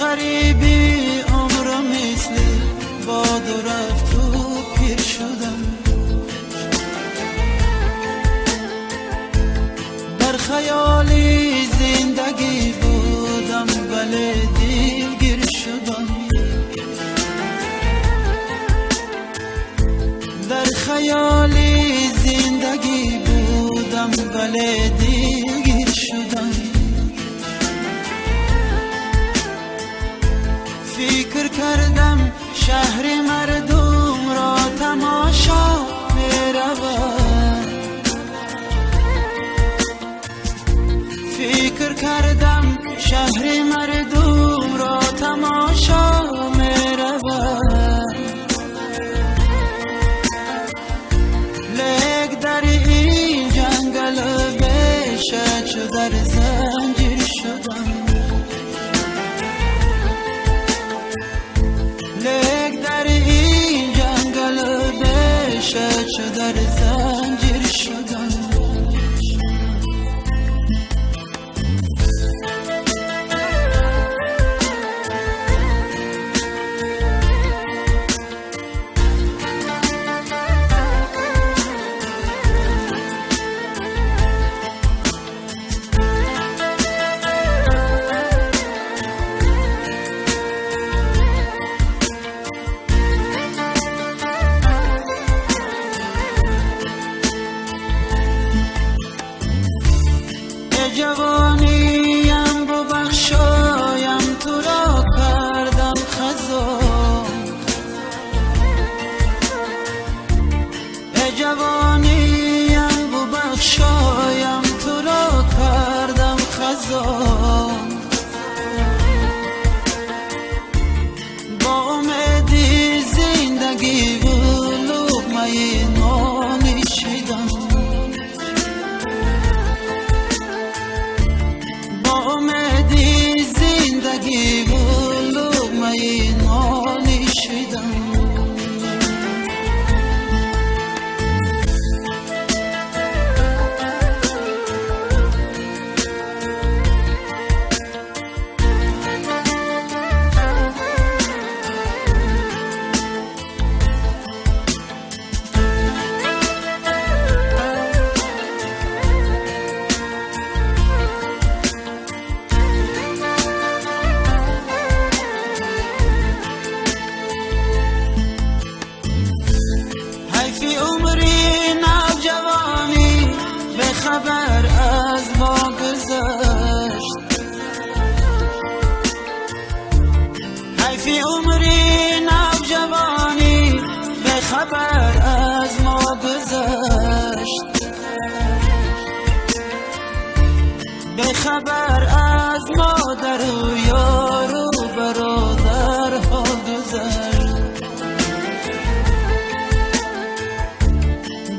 غریبی عمرم مثل باد و رفت و پیر شدم. در خیالی زندگی بودم ولی دلگیر شدم. در خیالی زندگی بودم ولی دلگیر شدم. فکر کردم شهر مردم را تماشا می رود. فکر کردم شهر مردم را تماشا می رود. لیک در این جنگل بیشه چو در زنجیر شدم. لیک در این جنگل بیشه چو در زنجیر شدم. جوانیم ببخشایم تو را کردم خزان. جوانیم ببخشایم تو را کردم خزان. با امیدی زندگی و لقمه نان شدم. با امیدی زندگی و لقمه نان شدم. حیفی عمری نوجوانی به خبر از ما گذشت. حیفی عمری نوجوانی به خبر از ما گذشت. به خبر از مادر و یار و برادرها گذشت.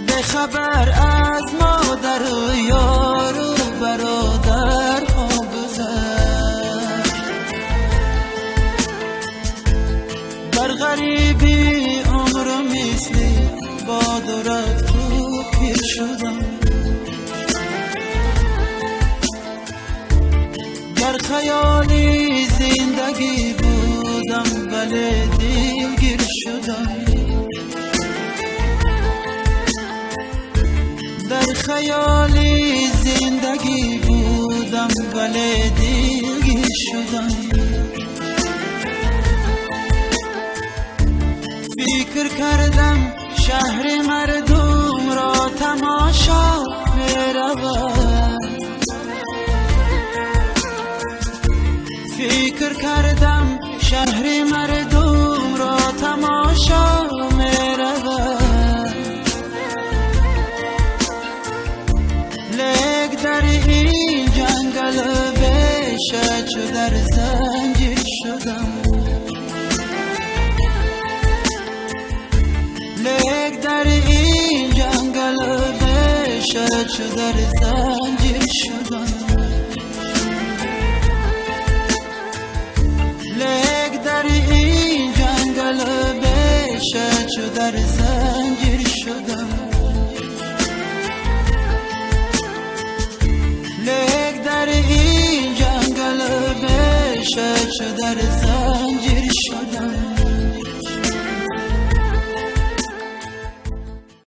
به خبر از مادر و یار و برادرها گذشت. در غریبی عمرم مثل باد و رفت و پیر شدم. در خیالی زندگی بودم ولی دلگیر شدم. در خیالی زندگی بودم ولی دلگیر شدم. فکر کردم شهر مردم را تماشا می رود. فکر کردم شهر مردم را تماشا می رود. لیک در این جنگل بیشه چو در زنجیر شدم. لیک در این جنگل بیشه چو در زنجیر شدم. لیک در این جنگل بیشه چو در زنجیر شدم. لیک در این جنگل بیشه چو در زنجیر شدم.